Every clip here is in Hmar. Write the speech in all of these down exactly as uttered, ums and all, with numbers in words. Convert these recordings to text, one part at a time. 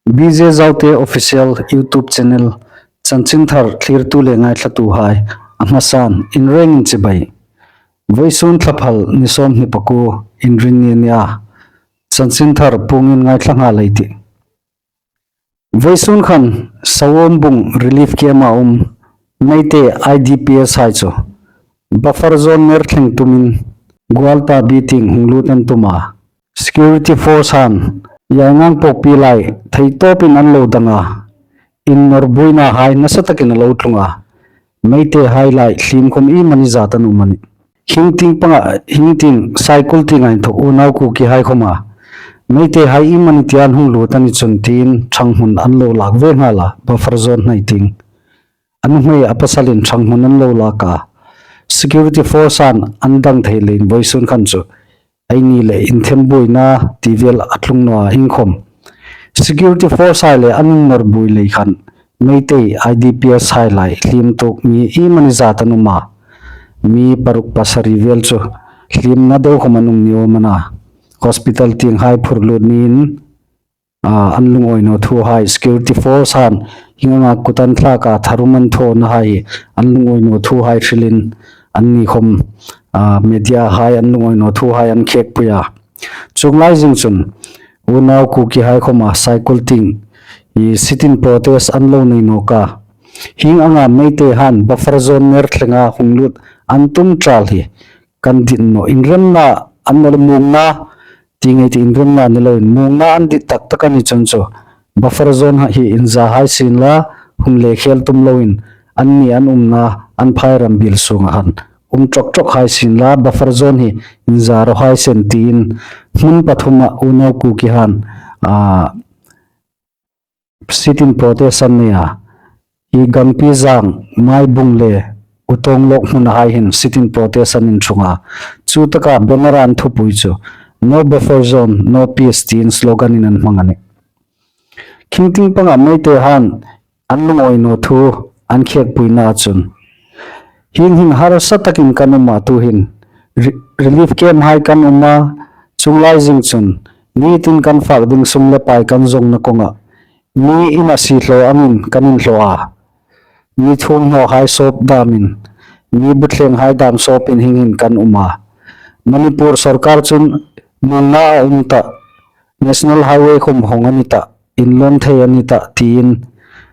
B J Zaute Official YouTube Channel chanchinthar thlirtu le ngaithlatuhai a hmasan inrengin chibai. Vawisun thlaphal ni sawmhni pakuo, Inrinni ni a, chanchinthar puongin ngaithla nghal ei tih. Vawisun khan Sawombung Relief Camp-a um Meitei I D P S hai chu buffer zone ner thleng tumin Gwalpa bi tieng hung lut an tum a. Security force han Yaingangpokpi lai thei tawpin an lo dang a. Innawr buoinahai nasa takin a lo tlung a. Meiteihai lai thliem khawm iemani zat an um a nih. Hieng tieng panga, hieng tieng Saikul tienga inthawk unau Kukihai khawma Meiteihai iemani tieng an hung lut a ni chun tiin ṭhang hmun an lo lak ve nghal a, buffer zone hnai tieng. A nuhmei a pasalin ṭhang hmun an lo lak a. Security force han an dang thei leiin vawisun khan chu eini le inthembuoina ti vel a tlung naw a, iengkhawm security force hai le an innawr buoi lei khan Meitei I D P S hai lai thliem tuok mi iemani zat an um a. Mi paruk pasari vel chu thliem na deu khawm an um ni awm a na. Hospital tienghai phur lut niin, a, an lungawi naw thuhai security force han hieng anga kut an thlak a, tharum an thawnahai an lungawi naw thuhai hrilin anni khawm, a, media hai an lungawi naw thuhai an khekpui a. Chuong lai zing chun unau Kukihai khawma Saikul tieng hi sit-in protest an lo nei nawk a. Hieng anga Meitei han buffer zone ner thlenga hung lut an tum ṭal hi kan dit naw, inremna an naw le muongna ti ngei ti, inremna ni loin muongna an dit tak tak a ni chun chu buffer zone hi inza hai sien la, hung le khel tum loin anni an umna an phairam biel sunga han um ṭawk ṭawk hai sien la, buffer zone hi inza raw hai sien tiin hmun pathuma unau Kuki han, a, sit-in protest an nei a. Hi Gangpizang, Maibung le Utonglok hmunahai hin sit-in protest an inṭhung a. Chu taka banner an thupui chu "No buffer zone, no peace" tiin slogan in an hmang a nih. Hieng tieng panga Meitei han an lungawi naw thu an khekpuina chun, hieng hin harsa takin kan um a, tuhin re-, relief camp hai kan um a, chuong lai zing chun nitin kan fak ding sum le pai kan zawngna kawnga mi ina siehlaw angin kan inhlaw a. Mi thuomhnawhai sawp damin, mi bu tlenghai dam sawpin hieng hin kan um a. Manipur sorkar chun muongna a um tah, National Highway khawm hawng a ni tah, inlawn thei a ni tah tiin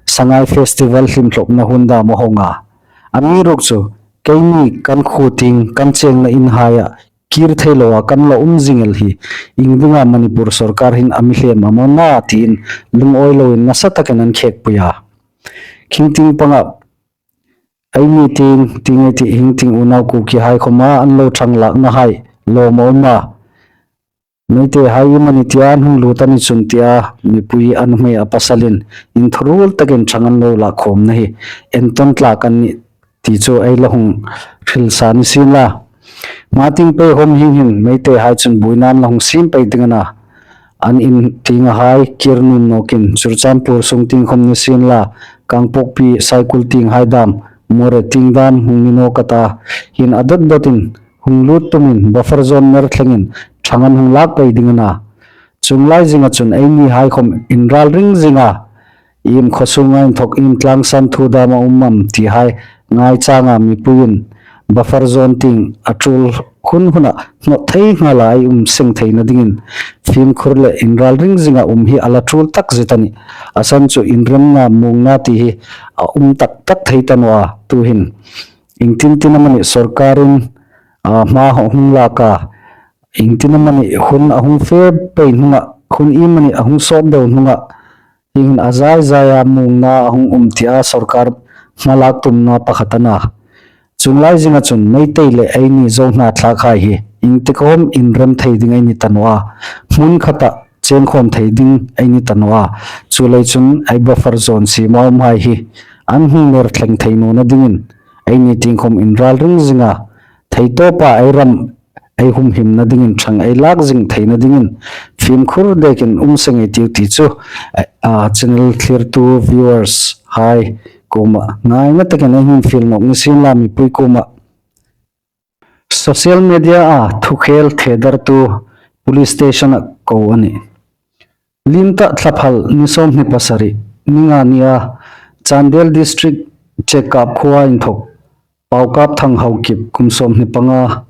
Sangai Festival hlimhlawpna hun dam a hawng a. Amiruokchu keini kan khuo tieng kan chengna inhaia kir thei loa kan lo um zing el hi iengdinga Manipur sorkar hin a mi hlem am a na tiin lungawi loin nasa takin an khekpui a. Hieng tieng panga eini tieng, tieng ei tih, hieng tieng unau Kukihai khawma an lo ṭhang laknahai lawm a um a. Meiteihai iemani tia an hung lut a ni chun tia mipui a nuhmei a pasalin inthuruol takin ṭhang an lo lak khawmna hi entawn tlak an nih ti chu ei la hung hril sa ni sien la. Hma tieng pei khawm hieng hin Meiteihai chun buoina an la hung siem pei ding a na. An in tiengahai kir nuom nawkin Churachandpur sung tieng khawm ni sien la, Kangpokpi, Saikul tienghai dam, Moreh tieng dam hung ni nawk a ta, hieng a dawt dawtin hung lut tumin buffer zone ner thlengin ṭhang an hung lak pei ding a na. Chuong lai zinga chun einihai khawm inral ring zinga, iem khaw sunga inthawk iem tlangsan thu dam a um am tihai ngai changa mipuiin buffer zone tieng a tul hun huna hnawt thei nghala ei um seng theina dingin fimkhur le inral ring zinga um hi a la tul tak zet a nih. A san chu inremna muongna ti hi a um tak tak thei ta naw a, tuhin iengtin tin amanih sorkarin, a, hma a hung lak a, iengtin amanih hun a hung fe pei hnunga, hun iemani a hung sawt deu hnunga, hieng hin a zai zaia muongna a hung um tia sorkar hmalak tumna pakhat a na. Chuong lai zinga chun Meitei le eini Zo hnathlakhai hi iengtik khawm inrem thei ding ei ni ta naw a, hmun khata cheng khawm thei ding ei ni ta naw a. Chuleiin chun ei buffer zone siema umhai hi an hung ner thleng thei nawna dingin eini tieng khawm inral ring zinga thei tawpa ei ram ei humhimna dingin ṭhang ei lak zing theina dingin fimkhur dekin um seng ei tiu ti chu, a, channel thlirtu viewers hai kuoma ngaina takin ei hung fiel nawk ni sien la mipui kuoma. Social media-a thukhel thedartu police station-a ko a nih. Limta thlaphal ni sawmhni pasari, ni nga nia, Chandel District Chekkap khuoa inthawk Paukap Thang Haokip kum sawmhni panga,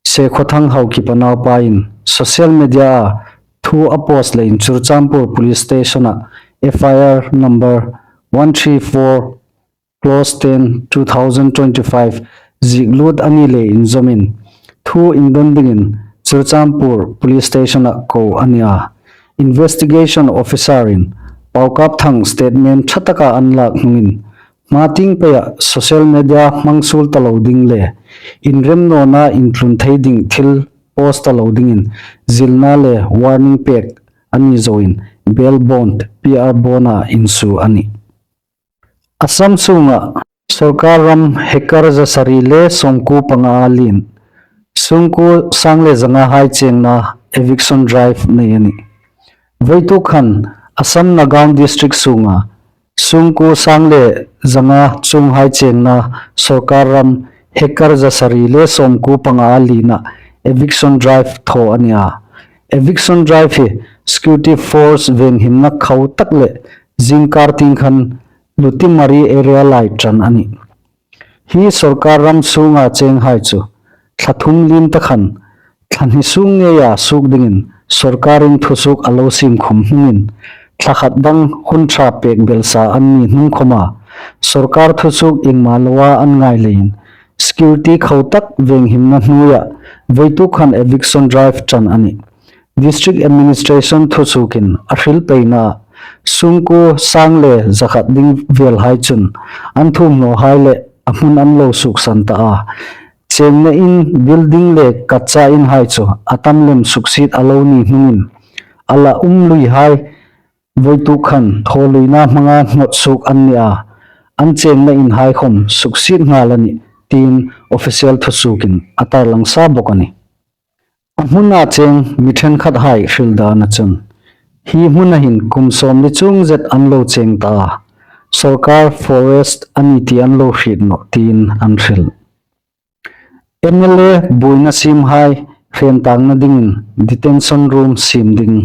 Sekhothang Haokip a naupain social media-a thu a post leiin Churachandpur Police Station-a F I R number one three four clause ten two thousand twenty-five ziek lut a ni le inzawmin thu indon dingin Churachandpur Police Station-a ko a ni a. Investigation Officer-in Paukap Thang statement ṭha taka an lak hnungin hma tieng peia social media hmang suol ta lo ding le inrem nawna intlun thei ding thil post ta lo dingin zilna le warning pek a ni zoin bail bond, P R bond-a insuo a nih. Assam sunga sawrkar ram hectare za sari le sawmkuo panga lien, sungkuo sang le zanga hai chengna eviction drive nei a nih. Voituk khan Assam Nagaon District sunga sungkuo sang le zanga chuong hai chengna sawrkar ram hectare za sari le sawmkuo panga liena eviction drive thaw a ni a. Eviction drive hi security force venghimna khau tak le zingkar tieng khan Lutimari area lai ṭan a nih. Hi sawrkar ram sunga cheng hai chu thla thum lien ta khan thla hni sung ngeia suok dingin sawrkarin thusuok a lo siem khum hnungin thla khat dang hun ṭha pek belsa an ni hnung khawma sawrkar thusuok iengma loa an ngai leiin security khau tak venghimna hnuoia voituk khan eviction drive ṭan a nih. District Administration thusuokin a hril peina sungkuo sang le za khat ding vel hai chun an thuomhnaw hai le a hmun an lo suoksan ta a. Chengna in, building le katcha in hai chu a tam lem suksiet a lo ni hnungin a la um lui hai voituk khan thawluina hmanga hnawt suok an ni a, an chengna in hai khawm suksiet nghal a nih, tiin official thusuokin a tarlang sa bawk a nih. A hmuna cheng mi ṭhenkhat hai hril dana chun, hi hmuna hin kum sawmli chuong zet an lo cheng ta a, sawrkar forest a ni ti an lo hriet nawh tiin an hril. M L A buoina siem hai hrentangna dingin detention room siem ding.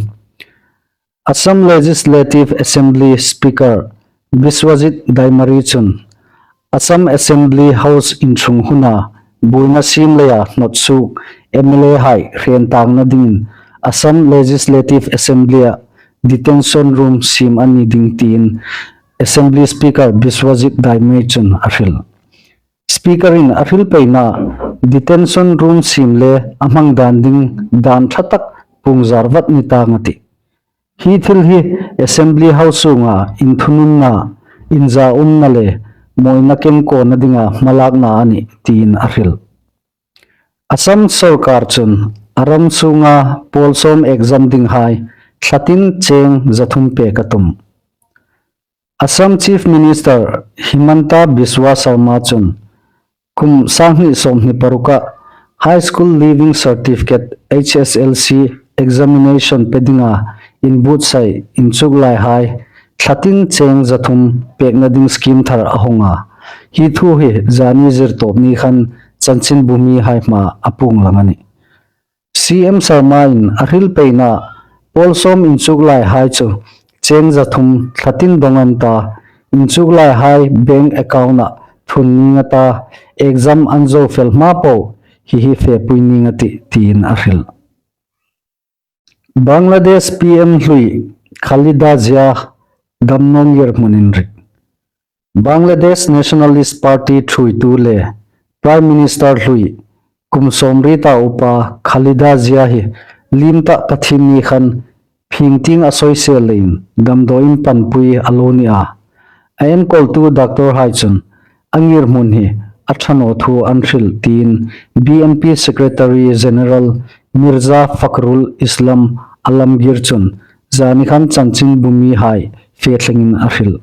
Assam Legislative Assembly Speaker Biswajit Daimari chun Assam Assembly House inchung huna buoina siem leia hnawt suok M L A hai hrentangna dingin Assam Legislative Assembly-a detention room siem a ni ding tiin Assembly Speaker Biswajit Daimari chun a hril. Speaker-in a hril peina detention room siem le a hmang dan ding dan ṭha tak puong zar vat ni tang a tih. Hi thil hi Assembly House sunga inthununna, inzaumna le mawina kengkawna dinga hmalakna a nih tiin a hril. Assam sawrkar chun a ram sunga pawl sawm exam ding hai thla tin cheng za thum pek a tum. Assam Chief Minister Himanta Biswa Sarma chun kum sanghni sawmhni paruka High School Leaving Certificate, H S L C, examination pe dinga inbuotsai inchuklai hai thla tin cheng za thum pekna ding scheme thar a hawng a. Hi thu hi zani zirtawp ni khan chanchinbu mi hai hmaa a puong lang a nih. C M Sarma-in a hril peina pawl sawm inchuklai hai chu cheng za thum thla tin dawng an ta, inchuklai hai bank account-a thun ning a ta, exam an zo fel hma po hi hi fepui ning a tih tiin a hril. Bangladesh P M hlui Khaleda Zia damnaw ngirhmun inrik. Bangladesh Nationalist Party thuoitu le Prime Minister hlui kum sawmriet a upa Khaleda Zia hi limta Pathienni khan phingtieng a soisel leiin damdawiin panpui a lo ni a. A enkawltu doctor hai chun a ngirhmun hi a ṭha naw thu an hril tiin B N P Secretary General Mirza Fakhrul Islam Alamgir chun zani khan chanchinbu mi hai fe thlengin a hril.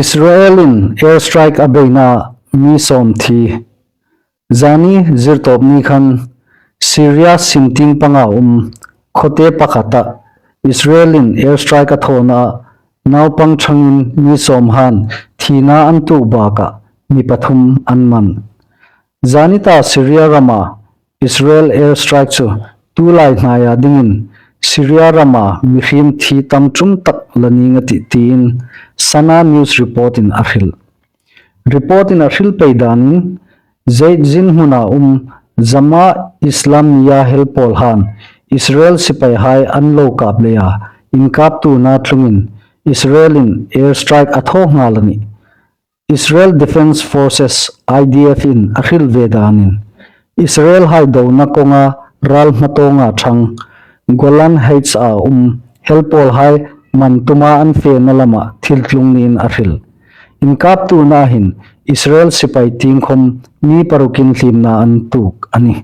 Israel-in airstrike a beina mi sawm thi. Zani zirtawp ni khan Syria simtieng panga um khawte pakhata Israel-in airstrike a thawna naupang ṭhangin mi sawm han thina an tuok baka mi pathum an man. Zani ta Syria rama Israel airstrike chu tulai hnaia dingin Syria rama mihriem thi tam ṭum tak la ning a tih tiin Sana News report-in a hril. Report-in a hril pei danin, Jenin hmuna um Jama Islamiyya helpawlhan Israel sipaihai an lo kap leia inkaptuona tlungin Israel-in airstrike a thaw nghal a nih. Israel Defense Forces, I D F-in a hril ve danin, Israel hai dona kawnga ral hmatawnga ṭhang Golan Heights-a um helpawlhai man tuma an fena lama thil tlung niin a hril. Inkaptuona hin Israel sipai tieng khawm mi parukin hliemna an tuok a nih.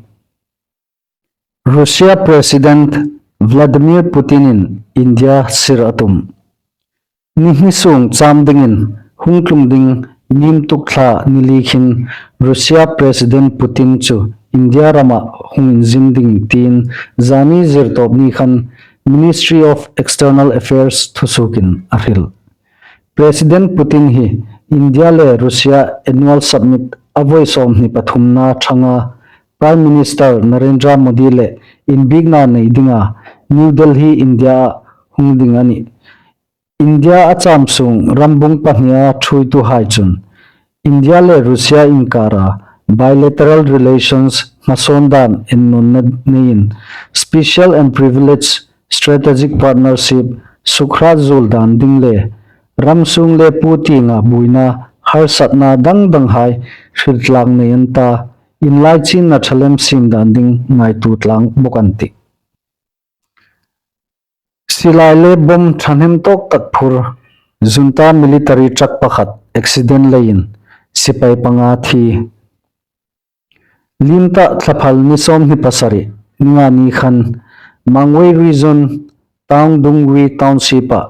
Russia President Vladimir Putin-in India sir a tum. Ni hni sung cham dingin hung tlung ding Niemtuk thla ni li khin Russia President Putin chu India rama hung inzin ding tiin zani zirtawp ni khan Ministry of External Affairs thusuokin a hril. President Putin hi India le Russia annual summit a voi sawmhni pathumna ṭhanga Prime Minister Narendra Modi le inbiekna nei dinga New Delhi, India-a hung ding a nih. India a cham sung rambung pahnia ṭhuoituhai chun India le Russia inkara bilateral relations hmasawn dan ennawnna neiin Special and Privileged Strategic Partnership sukhrât zuol dan ding le ram sung le pui tienga buoina harsatna dang danghai hriltlak nei an ta, inlaichinna ṭha lem siem dan ding ngaituo tlak bawk an tih. Silai le bom ṭhahnem tawk tak phur, Junta military truck pakhat accident leiin sipai panga thi. Limta Thlaphal ni sawmhni pasari, ni nga ni khan, Mangwei Region, Taungdungwi Township-a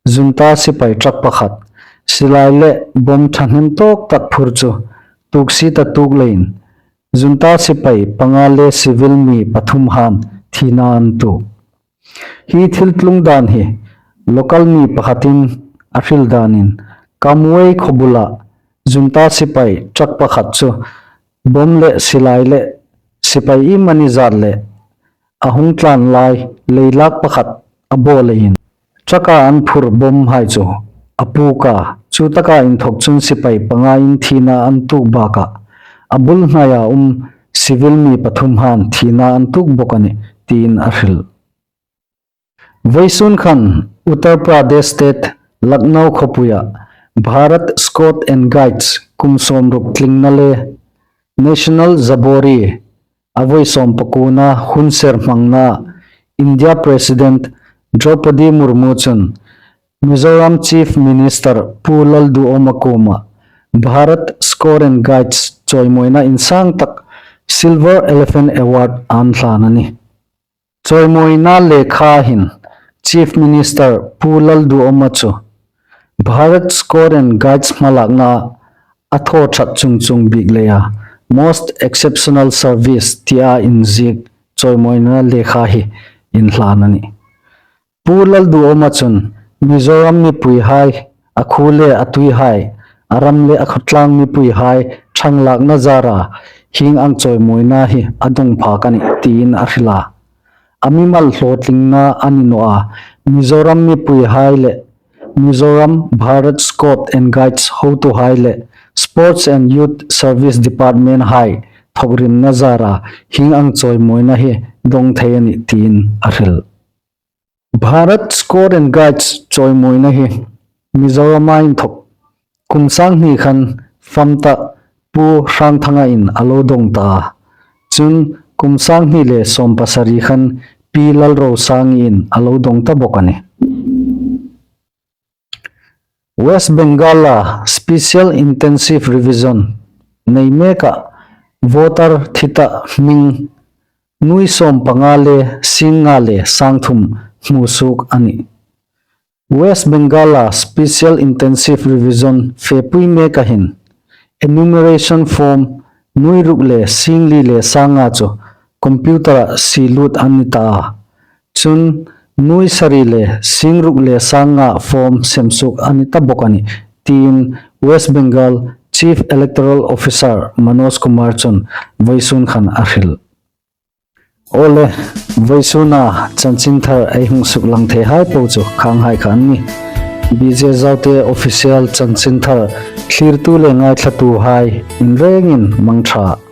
Junta sipai truck pakhat silai le bom ṭhahnem tawk tak phur chu tuok si ta tuok leiin Junta sipai panga le civil mi pathum han thina an tuok. Hi thil tlung dan hi local mi pakhatin a hril danin Kamwei khaw bula Junta sipai truck pakhat chu bom le silai le sipai iemani zat le a hung tlan lai leilak pakhat a baw leiin truck-a an phur bomhai chu a puok a, chutaka inthok chun sipai panga in thina an tuok bakah a bul hnaia um civil mi pathum han thina an tuok bawk a nih tiin a hril. Vawisun khan Uttar Pradesh State Lucknow khawpuia Bharat Scout and Guides kum sawmruk tlingna le National Jamboree a voi sawmpakuona hun ser hmangna India President Draupadi Murmu chun Mizoram Chief Minister Pu Lalduhoma kuoma Bharat Scout and Guides chawimawina insang tak Silver Elephant Award an hlan a nih. Chawimawina lekha hin Chief Minister Pu Lalduhoma chu Bharat Scout and Guides hmalakna a thaw ṭhat chung chung bik leia Most Exceptional Service tia inziek chawimawina lekha hi inhlan a nih. Pu Lalduhoma chun Mizoram mipuihai, a khuo le a tuihai, a ram le a khawtlang mipuihai ṭhang lakna zara hieng ang chawimawina hi a dawng phak a nih tiin a hril a. A mimal hlawtlingna a ni naw a, Mizoram mipuihai le Mizoram Bharat Scout and Guides hotuhai le Sports and Youth Service Department hai thawkrimna zara hieng ang chawimawina hi dawng thei a nih tiin a hril. Bharat Scout and Guides chawimawina hi Mizorama inthawk kum sang hni khan fam ta Pu Hrangthanga'n a lo dawng ta a, chun kum sang hni le sawm pasari khan Pi Lalrosangi'n a lo dawng ta bawk a nih. West Bengal-a Special Intensive Revision nei meka voter thi ta hming nuoi sawm panga le sing nga le sang thum hmusuok a nih. West Bengal-a Special Intensive Revision fepui meka hin enumeration form nuoi ruk le sing li le sang nga chu computer-a sie lut an ni ta a. Chun nuoi sari le sing ruk le sang nga form semsuok a ni ta bawk a nih tiin West Bengal Chief Electoral Officer Manoj Kumar chun vawisun khan a hril. Awle, vawisuna chanchinthar ei hung suklang theihai po chu khanghai kha an nih. B J Zaute Official chanchinthar thlirtu le ngaithlatuhai, inrengin mangṭha.